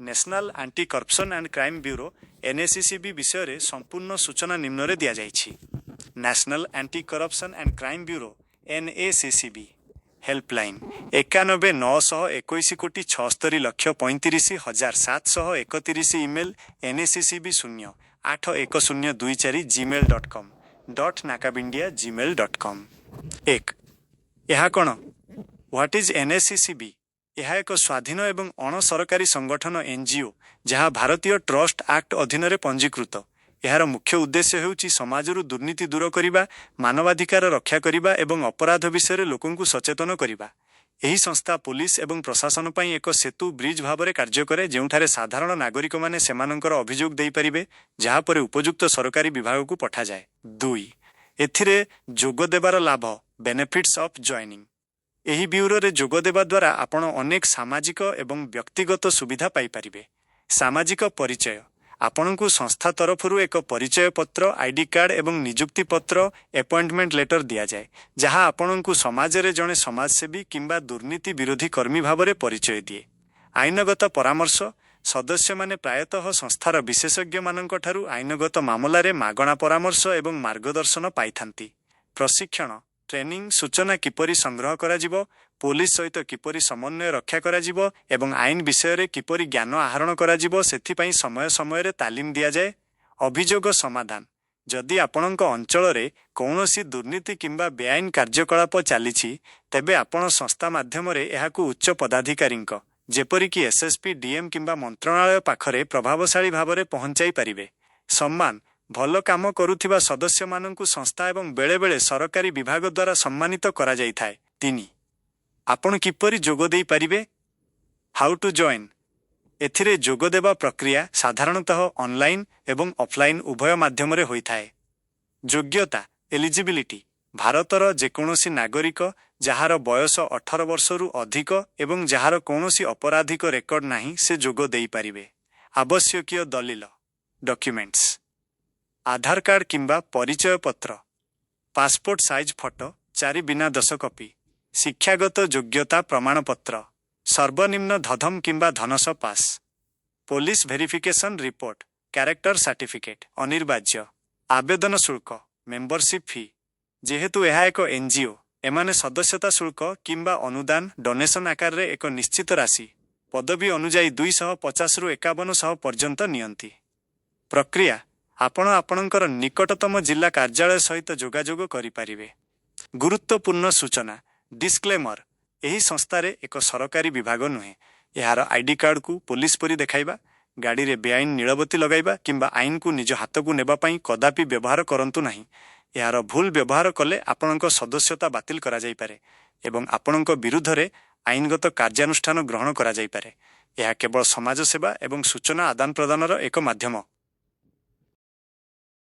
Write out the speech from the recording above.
National Anti Corruption and Crime Bureau NACCB ବିଷୟରେ ସମ୍ପୂର୍ଣ୍ଣ ସୂଚନା ନିମ୍ନରେ ଦିଆଯାଇଛି। National Anti Corruption and Crime Bureau, NACCB, helpline: 91 921 76 35 731। Email NACCB 081024 gmail.com .nacabindia gmail.com। 1. ଏହା କ'ଣ? What is NACCB? ଏହା ଏକ ସ୍ୱାଧୀନ ଏବଂ ଅଣସରକାରୀ ସଂଗଠନ, ଏନ୍ଜିଓ, ଯାହା ଭାରତୀୟ ଟ୍ରଷ୍ଟ ଆକ୍ଟ ଅଧୀନରେ ପଞ୍ଜୀକୃତ। ଏହାର ମୁଖ୍ୟ ଉଦ୍ଦେଶ୍ୟ ହେଉଛି ସମାଜରୁ ଦୁର୍ନୀତି ଦୂର କରିବା, ମାନବାଧିକାର ରକ୍ଷା କରିବା ଏବଂ ଅପରାଧ ବିଷୟରେ ଲୋକଙ୍କୁ ସଚେତନ କରିବା। ଏହି ସଂସ୍ଥା ପୋଲିସ ଏବଂ ପ୍ରଶାସନ ପାଇଁ ଏକ ସେତୁ, ବ୍ରିଜ୍ ଭାବରେ କାର୍ଯ୍ୟ କରେ, ଯେଉଁଠାରେ ସାଧାରଣ ନାଗରିକମାନେ ସେମାନଙ୍କର ଅଭିଯୋଗ ଦେଇପାରିବେ, ଯାହା ପରେ ଉପଯୁକ୍ତ ସରକାରୀ ବିଭାଗକୁ ପଠାଯାଏ। 2. ଏଥିରେ ଯୋଗ ଦେବାର ଲାଭ, ବେନିଫିଟ୍ସ ଅଫ୍ ଜଏନିଂ। ଏହି ବ୍ୟୁରୋରେ ଯୋଗ ଦେବା ଦ୍ୱାରା ଆପଣ ଅନେକ ସାମାଜିକ ଏବଂ ବ୍ୟକ୍ତିଗତ ସୁବିଧା ପାଇପାରିବେ। ସାମାଜିକ ପରିଚୟ: ଆପଣଙ୍କୁ ସଂସ୍ଥା ତରଫରୁ ଏକ ପରିଚୟ ପତ୍ର, ଆଇଡି କାର୍ଡ ଏବଂ ନିଯୁକ୍ତି ପତ୍ର, ଆପଏଣ୍ଟମେଣ୍ଟ ଲେଟର ଦିଆଯାଏ, ଯାହା ଆପଣଙ୍କୁ ସମାଜରେ ଜଣେ ସମାଜସେବୀ କିମ୍ବା ଦୁର୍ନୀତି ବିରୋଧୀ କର୍ମୀ ଭାବରେ ପରିଚୟ ଦିଏ। ଆଇନଗତ ପରାମର୍ଶ: ସଦସ୍ୟମାନେ ପ୍ରାୟତଃ ସଂସ୍ଥାର ବିଶେଷଜ୍ଞମାନଙ୍କଠାରୁ ଆଇନଗତ ମାମଲାରେ ମାଗଣା ପରାମର୍ଶ ଏବଂ ମାର୍ଗଦର୍ଶନ ପାଇଥାନ୍ତି। ପ୍ରଶିକ୍ଷଣ, ଟ୍ରେନିଂ: ସୂଚନା କିପରି ସଂଗ୍ରହ କରାଯିବ, ପୋଲିସ ସହିତ କିପରି ସମନ୍ୱୟ ରକ୍ଷା କରାଯିବ ଏବଂ ଆଇନ ବିଷୟରେ କିପରି ଜ୍ଞାନ ଆହରଣ କରାଯିବ, ସେଥିପାଇଁ ସମୟ ସମୟରେ ତାଲିମ ଦିଆଯାଏ। ଅଭିଯୋଗ ସମାଧାନ: ଯଦି ଆପଣଙ୍କ ଅଞ୍ଚଳରେ କୌଣସି ଦୁର୍ନୀତି କିମ୍ବା ବେଆଇନ କାର୍ଯ୍ୟକଳାପ ଚାଲିଛି, ତେବେ ଆପଣ ସଂସ୍ଥା ମାଧ୍ୟମରେ ଏହାକୁ ଉଚ୍ଚ ପଦାଧିକାରୀଙ୍କ, ଯେପରିକି ଏସ୍ଏସ୍ପି, ଡିଏମ୍ କିମ୍ବା ମନ୍ତ୍ରଣାଳୟ ପାଖରେ ପ୍ରଭାବଶାଳୀ ଭାବରେ ପହଞ୍ଚାଇ ପାରିବେ। ସମ୍ମାନ: ଭଲ କାମ କରୁଥିବା ସଦସ୍ୟମାନଙ୍କୁ ସଂସ୍ଥା ଏବଂ ବେଳେବେଳେ ସରକାରୀ ବିଭାଗ ଦ୍ୱାରା ସମ୍ମାନିତ କରାଯାଇଥାଏ। 3. ଆପଣ କିପରି ଯୋଗ ଦେଇପାରିବେ? How to join? ଏଥିରେ ଯୋଗଦେବା ପ୍ରକ୍ରିୟା ସାଧାରଣତଃ ଅନଲାଇନ୍ ଏବଂ ଅଫଲାଇନ୍ ଉଭୟ ମାଧ୍ୟମରେ ହୋଇଥାଏ। ଯୋଗ୍ୟତା, ଏଲିଜିବିଲିଟି: ଭାରତର ଯେକୌଣସି ନାଗରିକ ଯାହାର ବୟସ 18 ବର୍ଷରୁ ଅଧିକ ଏବଂ ଯାହାର କୌଣସି ଅପରାଧିକ ରେକର୍ଡ ନାହିଁ, ସେ ଯୋଗ ଦେଇପାରିବେ। ଆବଶ୍ୟକୀୟ ଦଲିଲ, ଡକ୍ୟୁମେଣ୍ଟସ୍: ଆଧାର କାର୍ଡ କିମ୍ବା ପରିଚୟ ପତ୍ର, ପାସପୋର୍ଟ ସାଇଜ୍ ଫଟୋ 4 ବିନା 10 କପି, ଶିକ୍ଷାଗତ ଯୋଗ୍ୟତା ପ୍ରମାଣପତ୍ର, ସର୍ବନିମ୍ନ ଦଶମ କିମ୍ବା ଧନସ pass, police verification report, character certificate ଅନିବାର୍ଯ୍ୟ। ଆବେଦନ ଶୁଳ୍କ, ମେମ୍ବରସିପ୍ ଫି: ଯେହେତୁ ଏହା ଏକ ଏନ୍ଜିଓ, ଏମାନେ ସଦସ୍ୟତା ଶୁଳ୍କ କିମ୍ବା ଅନୁଦାନ, ଡୋନେସନ୍ ଆକାରରେ ଏକ ନିଶ୍ଚିତ ରାଶି, ପଦବୀ ଅନୁଯାୟୀ 250ରୁ 5100 ପର୍ଯ୍ୟନ୍ତ ନିଅନ୍ତି। ପ୍ରକ୍ରିୟା: ଆପଣ ଆପଣଙ୍କର ନିକଟତମ ଜିଲ୍ଲା କାର୍ଯ୍ୟାଳୟ ସହିତ ଯୋଗାଯୋଗ କରିପାରିବେ। ଗୁରୁତ୍ୱପୂର୍ଣ୍ଣ ସୂଚନା, ଡିସକ୍ଲେମର: ଏହି ସଂସ୍ଥାରେ ଏକ ସରକାରୀ ବିଭାଗ ନୁହେଁ। ଏହାର ଆଇଡି କାର୍ଡକୁ ପୋଲିସ ପରି ଦେଖାଇବା, ଗାଡ଼ିରେ ବେଆଇନ ନୀଳବତୀ ଲଗାଇବା କିମ୍ବା ଆଇନକୁ ନିଜ ହାତକୁ ନେବା ପାଇଁ କଦାପି ବ୍ୟବହାର କରନ୍ତୁ ନାହିଁ। ଏହାର ଭୁଲ ବ୍ୟବହାର କଲେ ଆପଣଙ୍କ ସଦସ୍ୟତା ବାତିଲ କରାଯାଇପାରେ ଏବଂ ଆପଣଙ୍କ ବିରୁଦ୍ଧରେ ଆଇନଗତ କାର୍ଯ୍ୟାନୁଷ୍ଠାନ ଗ୍ରହଣ କରାଯାଇପାରେ। ଏହା କେବଳ ସମାଜସେବା ଏବଂ ସୂଚନା ଆଦାନ ପ୍ରଦାନର ଏକ ମାଧ୍ୟମ।